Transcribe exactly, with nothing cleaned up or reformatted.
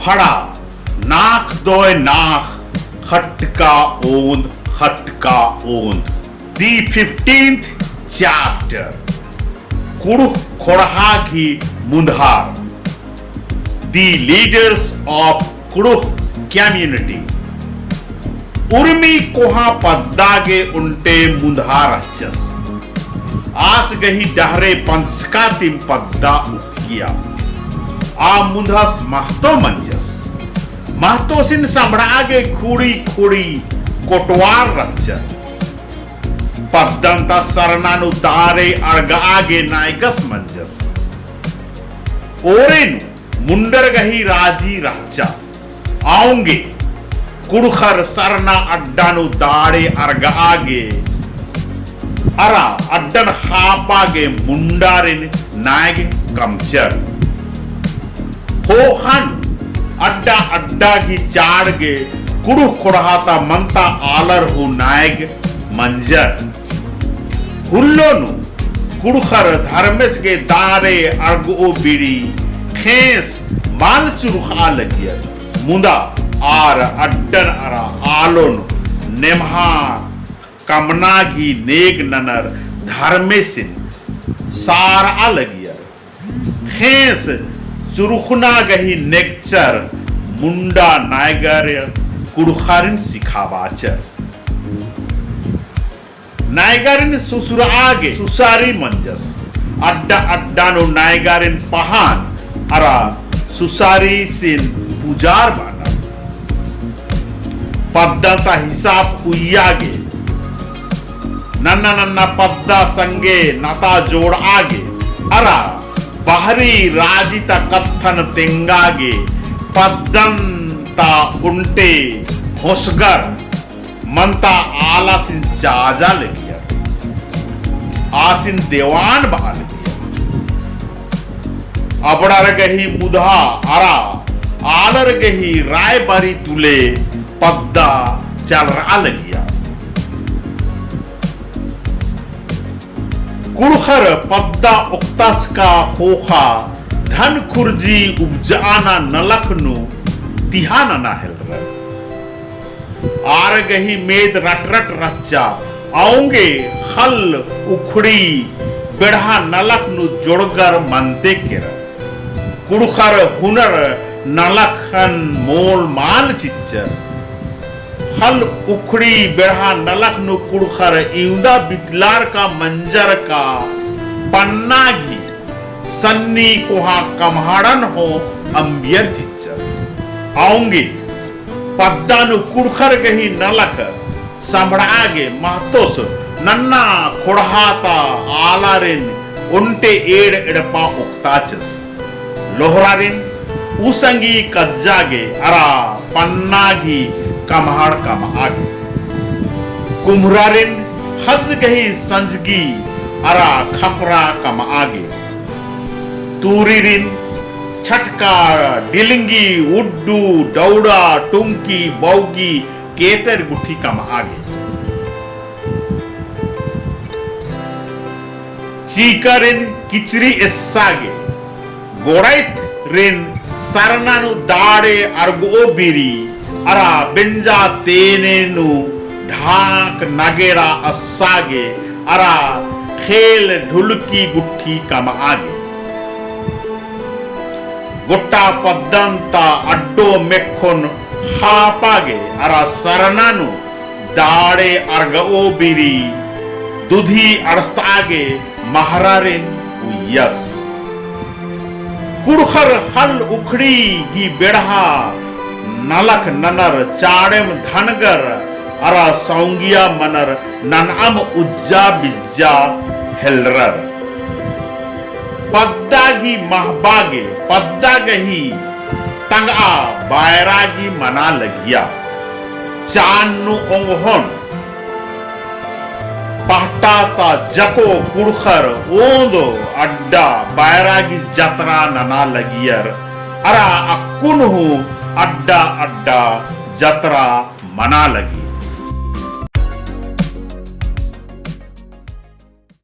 खड़ा नाख दोय नाख, खटका ओन्द, खटका ओन्द। The fifteenth chapter, कुँड़ुख़ ख़ोंड़हा गही मुन्धार। The leaders of कुँड़ुख़ community। उर्मी कोहाँ पद्दा गे ओन्टे मुन्धा रहचस। आस गही डहरे पंचका तिम पद्दा उक्किया। आ मुन्धस महतो मंजस। महतोसिन संभड़ा गे खुड़ी खुड़ी कोटवार रहचर। पद्दन ता सरना नू दारे अड़गआ गे नायगस मंजस। ओरे नू मुन्डर गही राजी रहचा। औंगे कुँड़ुख़र सरना अड्डा नू दाड़े अरगआ गे अरा अड्डन ख़ापा गे मुन्डारिन नायग कमचर। ख़ोख़ा नू अड्डा अड्डा गही चाड़ गे कुँड़ुख़ ख़ोंड़हा ता मन्ता आलर हूँ नायग मंजर। हुल्लो नू कुँड़ुख़र धर्मेस गे दारे अरगओ बीड़ी ख़ेंस मल चुरुख़आ लगियर। मुदा आर अड्डन अरा आलोन नेम्हा कमना गही नेग ननर धर्मेसिन सारआ लगियर। ख़ेंस चुरुख़ना गही नेगचर मुन्डा नायगर कुँड़ुख़ारिन सिखाबाचर। नायगारिन सुसुरआ गे सुसारी मंजस। अड्डा अड्डा नू नायगारिन पहान अरा सुसारीसिन पुजार बानर। पद्दा ता हिसाब उइया गे नन्ना नन्ना पद्दा संगे नता जोड़आ गे अरा बहरी राजी ता कत्थन तेंगा गे पद्दन ता ओन्टे होसगर मन्ता आलासिन चाजा लगियर। आसिन देवान बआ लगियर। अबड़र गही मुधा अरा आलर गही रायबारी तुले पद्दा चलरआ लगिया। कुँड़ुख़र पद्दा ओक्ताचका ख़ोख़ा धन खुर्जी उपजआना नलख नू तिहा नना हेलरर। आर गही मेद रटरट रहचा, औंगे ख़ल्ल उखड़ी बेड़हा नलख नू जोड़गर मनते केरर। कुँड़ुख़र हुनर नलखन मोल मल चिच्चर। ख़ल्ल उखड़ी बेड़हा नलख नू कुँड़ुख़र इवंदा बितलारका मंजरका पन्ना गही सन्नी कोहाँ कमहाड़न हूँ अम्बियर चिच्चर। औंगे पद्दा नू कुँड़ुख़र गही नलख संभड़आ गे महतोस नन्ना ख़ोंड़हा ता आलारिन ओन्टे एड़ एड़पा ओक्ताचस। लोहरारिन उसंगी कज्जा गे अरा पन्ना गही कमहाड़ कमआ गे। कुम्हरारिन ख़ज्ज गही संजगी अरा खपरा कमआ गे। तूरीरिन छटका, डिलंगी, उड्डू, डौड़ा, टुंकी, बौगी, केतर गुट्ठी कमआ गे। चीकारिन किचरी एस्सा गे। गोड़ाइतरिन सरना नू दाड़े अरगओ बीरी अरा बेंजा तेने नू ढाक नगेड़ा अस्सा गे अरा खेल ढुलकी गुट्ठी कमआ गे। गोट्टा पद्दन ता अड्डो मेक्खोन ख़ापा गे अरा सरना नू दाड़े अरगओ बीरी दुधी अड़सतआ गे महरारिन उइयस। कुँड़ुख़र ख़ल्ल उखड़ी गही बेड़हा नलख ननर चाड़ेम धनगर अरा सौंगिया मनर ननअम उज्जा बिज्जा हेलरर। पद्दा गही महबा गे पद्दा गही तंगआ बायरा गही मना लगिया। चान नू ओंगोन पहटा ता जको कुँड़ुख़र ओन्दो अड्डा बायरा गही जतरा नना लगियर अरा अक्कुन हूँ अड्डा अड्डा जतरा मना लगी।